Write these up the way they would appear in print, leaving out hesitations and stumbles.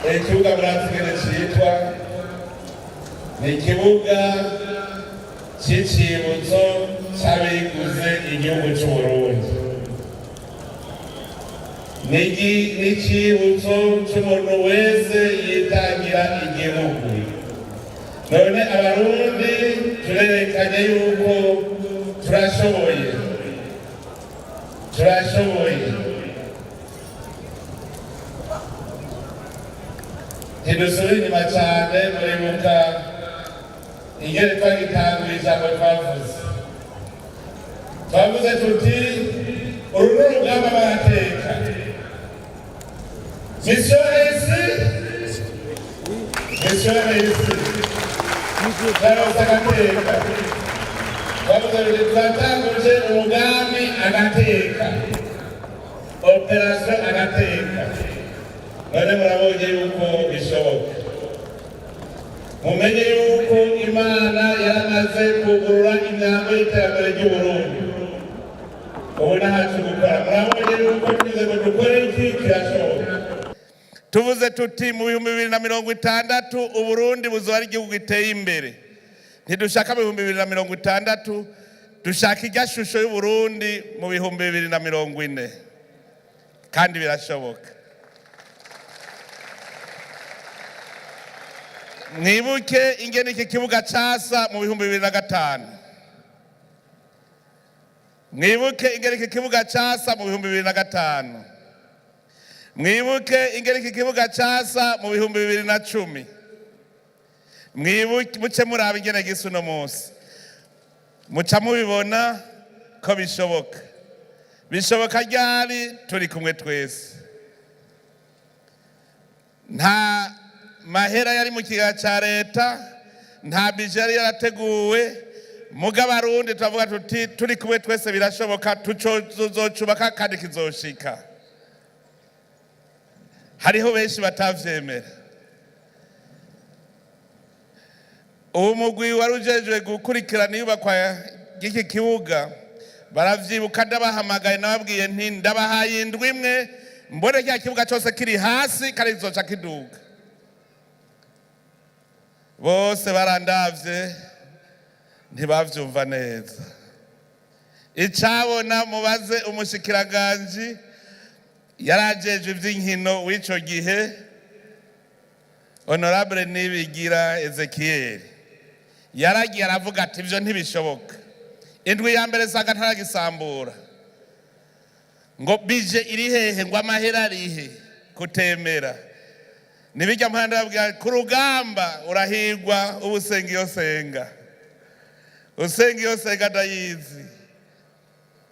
Ikibuga murazi ingene citwa, ni ikibuga c'icibutso c'abiguze igihugu c'Uburundi, n'icibutso c'umuntu wese yitangira igihugu. None Abarundi turerekanye yuko turashoboye, turashoboye. Ntidusubira inyuma cyane. Muribuka ingene twagitangura, ijambo twavuze tuti: "Uru ni urugamba rw'amateka, mission réussie, mission réussie." Twaronse agateka. Twavuze tuti: "Turatanguje umugambi agateka, opération agateka." None murabonye yuko bishoboka. Mumenye yuko Imana yaramaze kugurura imyango y'iterambere ry'Uburundi. Ubu ntacu gukora. Murabonye yuko tugize ngo dukore iki, kirashoboka. Tuvuze tuti mu 2060 Uburundi buzoba ari igihugu giteye imbere. Ntidushaka mu 2060, dushaka irya shusho y'Uburundi mu 2040, kandi birashoboka. Mwibuke ingene iki kibuga casa mu 2005. Mwibuke ingene iki kibuga casa mu 2005. Mwibuke ingene iki kibuga casa mu 2010. Mwibuke, muce muraba ingene gisa uno munsi, muca mubibona ko bishoboka. Bishoboka ryari? Turi kumwe twese. Nta mahera yari mu kigega cya leta, nta budget yari yarateguwe, muga Abarundi turavuga tuti: "Turi kumwe twese birashoboka, tuzocubaka kandi kizoshika." Hariho benshi batavyemera. Uwo mugwi wari ujejwe gukurikirana iyubakwa ry'iki kibuga baravyibuka, ndabahamagaye, nababwiye nti: "Ndabahaye indwi imwe, mbone cya kibuga cyose kiri hasi kandi kizoca kiduga." Bose barandavye, ntibavyumva neza. Icabona mubaze umushikiranganji yarajejwe ivy'inkino w'ico gihe, Honorable Nibigira Ezekiel, yaragiye aravuga ati: "Ivyo ntibishoboka." Indwi ya mbere sanga ntaragisambura. Ngo budget iri hehe? Ngo amahera arihe? Kutemera nibijya mpande. Babwira ku rugamba urahigwa uba usenga iyo senga, usenga iyo senga ndayizi.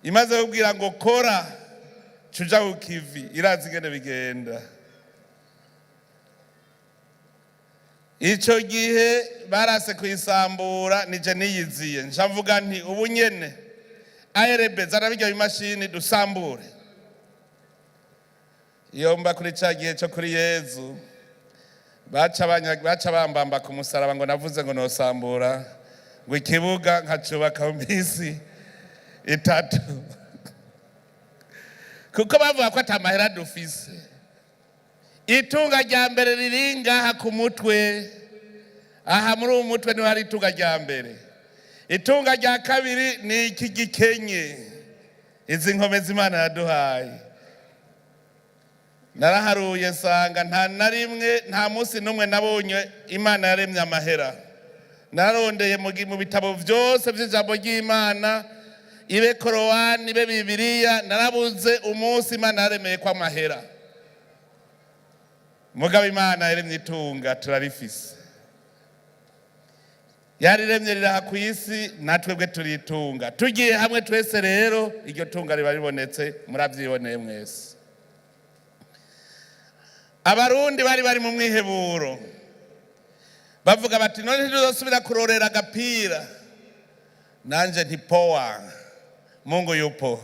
Imaze kubwira ngo kora, cuja ku kivi, irazi ingene bigenda. Ico gihe barase kuyisambura, nije niyiziye, nca mvuga nti: "Ubu nyene ARB, zana bijya bimashini dusambure." Iyo mba kuri ca gihe co kuri Yezu, baca bambamba ku musaraba ngo navuze ngo nosambura ngo ikibuga nkacubaka mu minsi 3, kuko bavuga ko ata mahera dufise. Itunga rya mbere riri ngaha ku mutwe, aha muri uwu mutwe niho hari itunga rya mbere. Itunga rya kabiri ni iki gikenye, izi nkomezi Imana yaduhaye. Naraharuye nsanga nta na rimwe, nta munsi n'umwe nabonye Imana yaremye amahera. Narondeye mu bitabo byose by'ijambo ry'Imana, ibe Korowani, ibe Bibiliya, narabuze umunsi Imana yaremeye ko amahera. Mugabo Imana yaremye itunga, turarifise. Yariremye riraha ku isi, natwebwe turitunga. Tugiye hamwe twese rero, iryo tunga riba ribonetse. Murabyiboneye mwese. Abarundi bari mu mwiheburo, bavuga bati: "None ntituzosubira kurorera agapira?" Nanje nti: "Poa, Mungu yupo.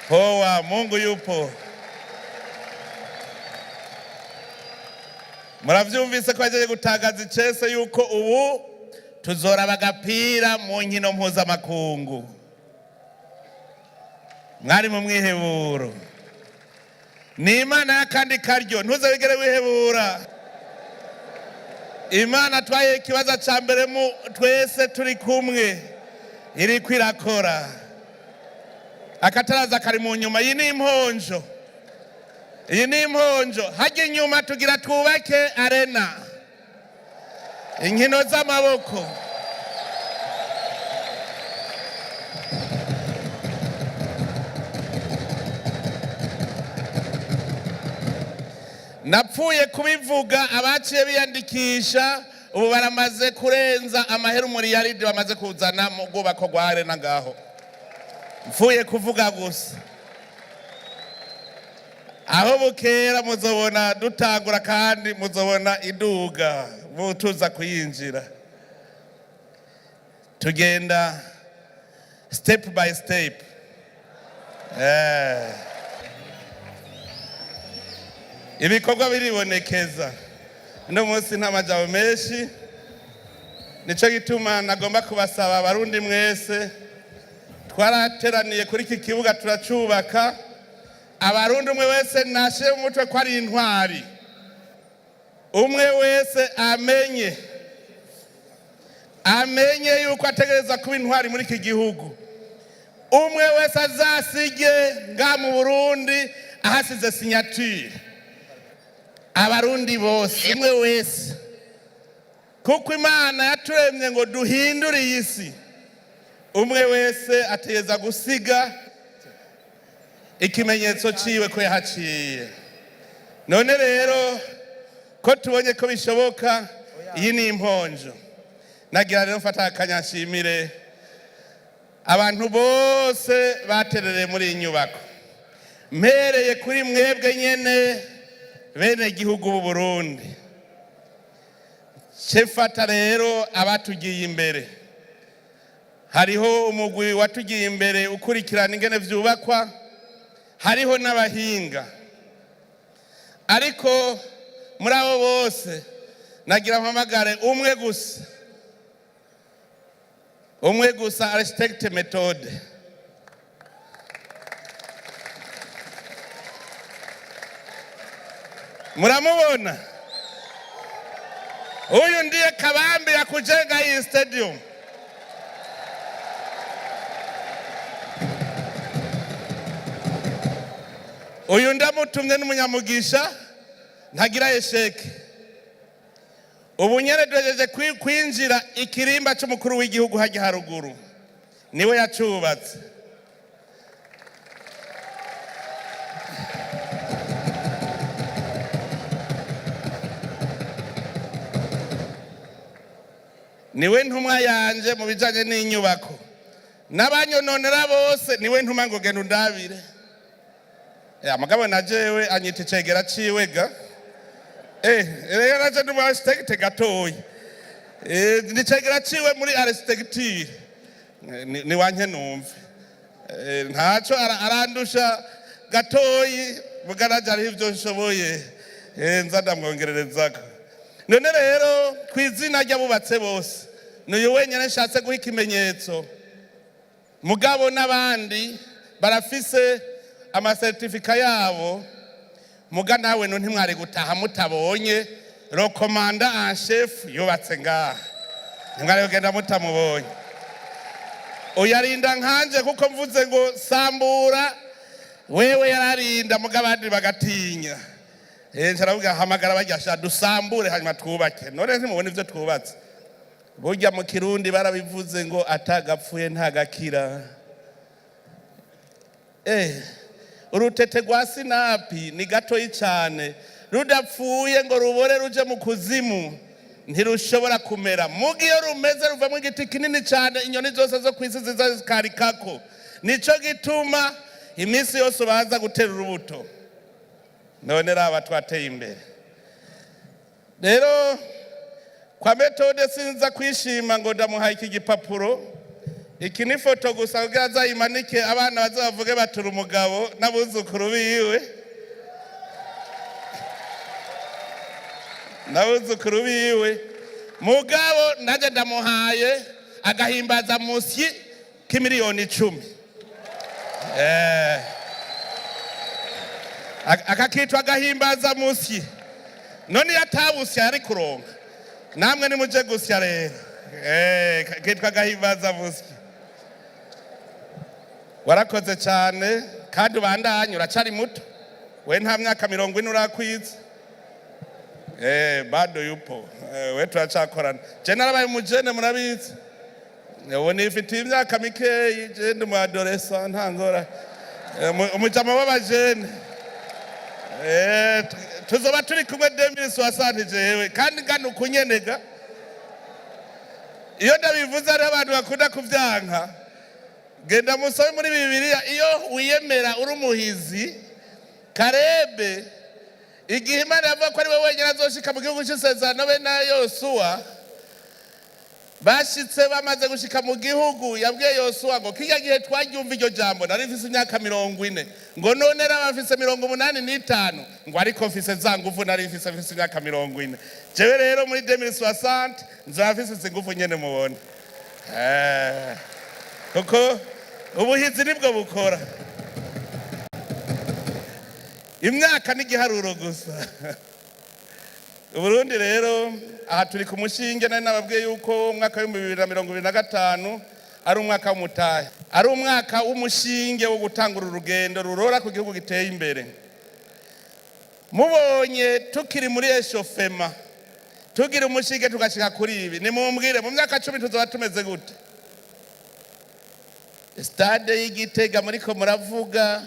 Poa, Mungu yupo." Muravyumvise ko bajeje gutangaza icese yuko ubu tuzoraba agapira mu nkino mpuzamakungu. Mwari mu mwiheburo. Ni Imana y'akandi karyo, ntuze wigere wihebura. Imana twaye ikibazo cya mbere mu twese turi kumwe, iriko irakora. Akataraza kari mu nyuma. Iyi ni imponjo, iyi ni imponjo. Hajya inyuma tugira twubake arena, inkino z'amaboko. Napfuye kubivuga, abaciye biyandikisha ubu baramaze kurenza amahera umuriyaridi bamaze kuzana mu bwubako rwa arena ngaho. Mfuye kuvuga gusa, aho bukera muzobona dutangura, kandi muzobona iduga tuza kuyinjira. Tugenda step by step. Ibikorwa biribonekeza. Uno munsi nta majambo menshi, nico gituma nagomba kubasaba, Abarundi mwese twarateraniye kuri iki kibuga turacubaka. Abarundi, umwe wese nashe mu mutwe ko ari intwari. Umwe wese amenye yuko ategereza kuba intwari muri iki gihugu. Umwe wese azasige nga mu Burundi ahasize signature. Abarundi bose, umwe wese, kuko Imana yaturemye ngo duhindure iyi si. Umwe wese ategereza gusiga ikimenyetso ciwe ko yahaciye. None rero ko tubonye ko bishoboka, iyi ni imponjo. Nagira rero mfata akanya nshimire abantu bose baterereye muri iyi nyubako, mpereye kuri mwebwe nyene bene gihugu b'u Burundi. Cefata rero abatugiye imbere. Hariho umugwi watugiye imbere ukurikirana ingene vyubakwa, hariho n'abahinga. Ariko muri abo bose nagira mpamagare umwe gusa, umwe gusa, architecte Methode. Muramubona, huyu ndiye kabambi ya kujenga hii stadium. Uyu ndamutumye n'umunyamugisha, ntagira échec. Ubu nyene duhejeje kwinjira ikirimba c'umukuru w'igihugu hajya haruguru, niwe yacubatse. Niwe ntumwa yanje mu bijanye n'inyubako. N'abanyononera bose niwe ntuma ngo genda undabire. Amagabo na jewe anyita icegera ciwe ga. Rero naje ndi mu architecte gatoyi. Ni icegera ciwe muri architecture. Ni wanke numve. Ntaco arandusha gatoyi, muga naje hariho ivyo nshoboye. Nza ndamwongererezako. None rero kw'izina ry'abubatse bose, n'uyu wenyene nshatse guha ikimenyetso. Mugabo n'abandi barafise amasertifika yabo, muga nawe no ntimwari gutaha mutabonye le commandant en chef yubatse ngaha. Ntimwari kugenda mutamubonye. Uyarinda nkanje, kuko mvuze ngo sambura, wewe yararinda, muga abandi bagatinya. Ncaravuga hamagara baryasha dusambure hanyuma twubake. None ntimubona ivyo twubatse? Burya mu Kirundi barabivuze ngo atagapfuye ntagakira. Urutete rwa sinapi ni gatoyi cyane, rudapfuye ngo rubore ruje mu kuzimu ntirushobora kumera. Muga iyo rumeze ruvamo igiti kinini cyane, inyoni zose zo ku isi ziza zikarikako. Nico gituma iminsi yose ubanza gutera urubuto. None raba twateye imbere. Rero kwa Methode sinza kwishima ngo ndamuhaye iki gipapuro. Iki ni foto gusa kugira azayimanike, abana bazabavuge batura umugabo n'abuzukuru biwe, n'abuzukuru biwe. Mugabo nanjye ndamuhaye agahimbaza musyi k'imiliyoni 10. Aka kitwa agahimbaza musyi. None iyo atabusya yari kuronka? Namwe nimuje gusya rero. Kitwa agahimbaza musyi. Warakoze cyane kandi ubandanye, uracari muto we, nta myaka 40 urakwiza. Bado yupo. We turacakorana. Je narabaye umujene, murabizi, ubu nifitiye imyaka mikeyi. Je ndi mu adolescent, nta ngora. Umujama w'abajene. Tuzoba turi kumwe 2060 jewe kandi ngana ukunyenega. Iyo ndabivuze hariho abantu bakunda kuvyanka. Genda musome muri Bibiliya, iyo wiyemera uri umuhizi, Karebe, igihe Imana yavuga ko ari we wenyine azoshika mu gihugu c'isezerano be na Yosuwa, bashitse, bamaze gushika mu gihugu, yabwiye Yosuwa ngo: "Kirya gihe twaryumva iryo jambo nari mfise imyaka 40," ngo "none raba mfise 85," ngo "ariko mfise za nguvu nari mfise mfise imyaka 40." Jewe rero muri 2060 nzoba mfise izi nguvu nyene mubona. Kuko ubuhizi nibwo bukora, imyaka n'igiharuro gusa. Uburundi rero aha turi ku mushinge. Nari nababwiye yuko umwaka w'2025 ari umwaka w'umutahe, ari umwaka w'umushinge wo gutangura urugendo rurora ku gihugu giteye imbere. Mubonye tukiri muri échauffement, tugira umushinge tugashika kuri ibi, nimumbwire mu myaka 10 tuzoba tumeze gute? Stade y'Igitega muriko muravuga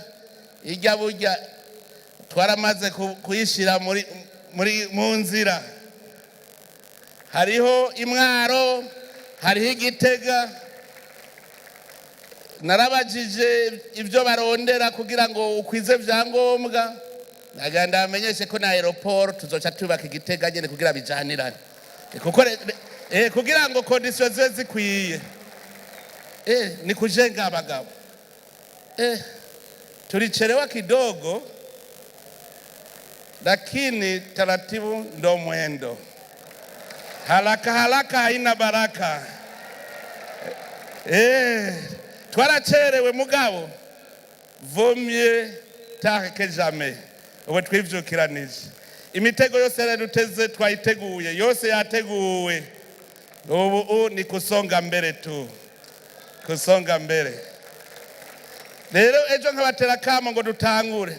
ijya, burya twaramaze kuyishyira muri mu nzira. Hariho Imwaro, hariho Igitega. Narabajije ibyo barondera kugira ngo ukwize vyangombwa. Nagira ndamenyeshe ko na aéroport tuzoca tubaka Igitega nyene kugira bijanirane. Kuko kugira ngo conditions zibe zikwiye. Ni kujenga abagabo. Tulichelewa kidogo, lakini taratibu ndo mwendo. Haraka haraka haina baraka. Twaracerewe mugabo vaut mieux tard que jamais. Ubu twivyukiranije imitego yose yaraduteze, twayiteguye yose, yateguwe. Ubu ni kusonga mbere tu, kusonga mbere. Rero ejo nkabatera kamo ngo dutangure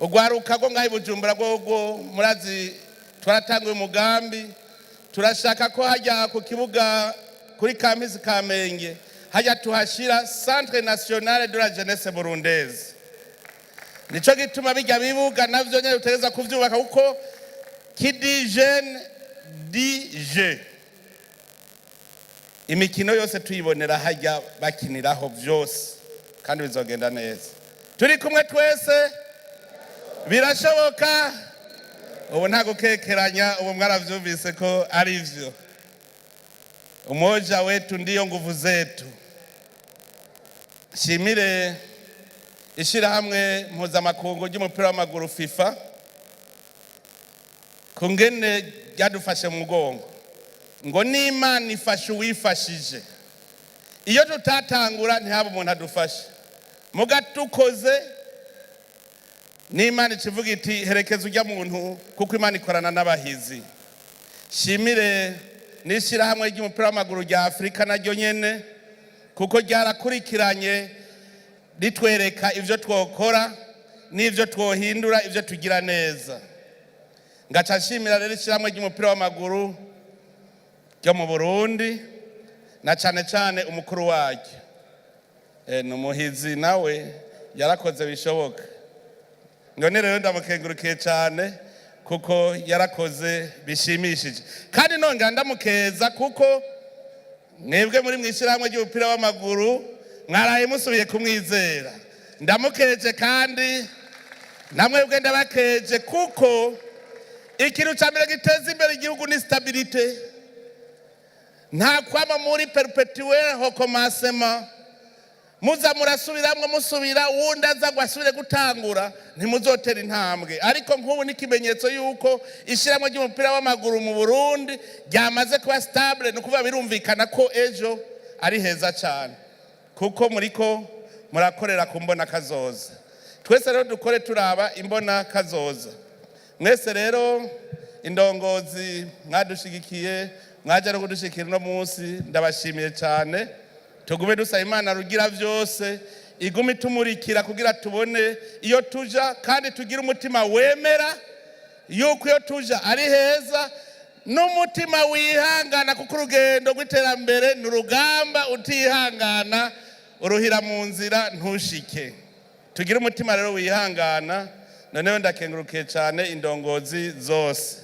urwaruka rwo ngaho i Bujumbura. Rwo murazi twaratanguye umugambi, turashaka ko hajya ku kibuga kuri campus Kamenge, hajya tuhashira Centre National de la Jeunesse Burundaise. Nico gituma bijya bibuga navyo nyene dutegereza kuvyubaka, kuko qui dit jeune dit jeu. Imikino yose tuyibonera hajya bakiniraho vyose, kandi bizogenda neza turi kumwe twese. Birashoboka. Ubu nta gukekeranya, ubu mwaravyumvise ko ari vyo. Umoja wetu ndiyo nguvu zetu. Shimire ishirahamwe mpuzamakungu ry'umupira w'amaguru FIFA kungene ryadufashe mu mugongo, ngo n'Imana ifashe uwifashije. Iyo tutatangura ntihaba umuntu adufashe, muga tukoze n'Imana ikivuga iti: "Herekeza ujya muntu," kuko Imana ikorana n'abahizi. Shimire n'ishyirahamwe ry'umupira w'amaguru rya Afurika naryo nyene, kuko ryarakurikiranye ritwereka ibyo twokora n'ibyo twohindura, ibyo tugira neza. Ngaca nshimira rero ishyirahamwe ry'umupira w'amaguru ryo mu Burundi, na cane cane umukuru waryo. Ni umuhizi nawe, yarakoze bishoboka. None rero ndamukengurukiye cyane kuko yarakoze bishimishije, kandi nongera ndamukeza kuko mwebwe muri mu ishyirahamwe ry'umupira w'amaguru mwaraye musubiye kumwizera. Ndamukeje, kandi namwebwe ndabakeje, kuko ikintu cya mbere giteza imbere igihugu ni stabilité. Nta kwama muri perpétuel recommencement, muza murasubiramwo, musubira, wundi aza ngo asubire gutangura, ntimuzotera intambwe. Ariko nk'ubu ni ikimenyetso y'uko ishyirahamwe ry'umupira w'amaguru mu Burundi ryamaze kuba stable. Ni ukuvuga birumvikana ko ejo ari heza cyane, kuko muriko murakorera ku mbona kazoza. Twese rero dukore turaba imbona kazoza. Mwese rero indongozi mwadushigikiye, mwaje no kudushikira uno munsi, ndabashimiye cyane. Tugume dusaba Imana Rugira byose igume itumurikira kugira tubone iyo tuja, kandi tugire umutima wemera yuko iyo tuja ari heza, n'umutima wihangana, kuko urugendo rw'iterambere ni urugamba, utihangana uruhira mu nzira ntushike. Tugire umutima rero wihangana. Noneho ndakengurukiye cyane indongozi zose.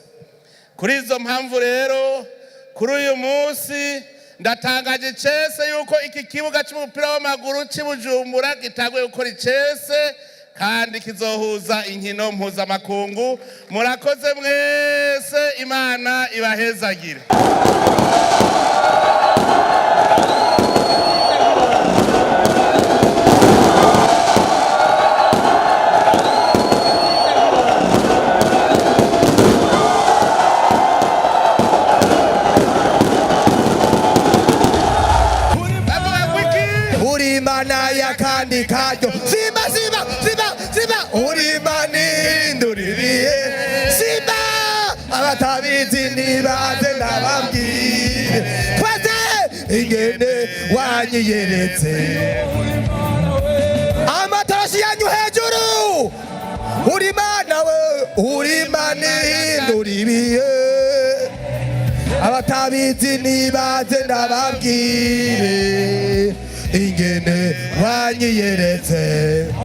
Kuri izo mpamvu rero, kuri uyu munsi ndatangaje icese yuko iki kibuga cy'umupira w'amaguru cy'i Bujumbura gitanguye gukora icese, kandi kizohuza inkino mpuzamakungu. Murakoze mwese, Imana ibahezagire. Bavuga ngo iki? Uri Imana ya kandi karyo, simba simba simba simba, uri Imana ihindura ibihe, simba. Abatabizi nibaze ndababwire twese ingene wanyiyeretse. Amatarashi yanyu hejuru. Uri Imana we, uri Imana ihindura ibihe. Abatabizi nibaze ndababwire ingene wanyiyeretse.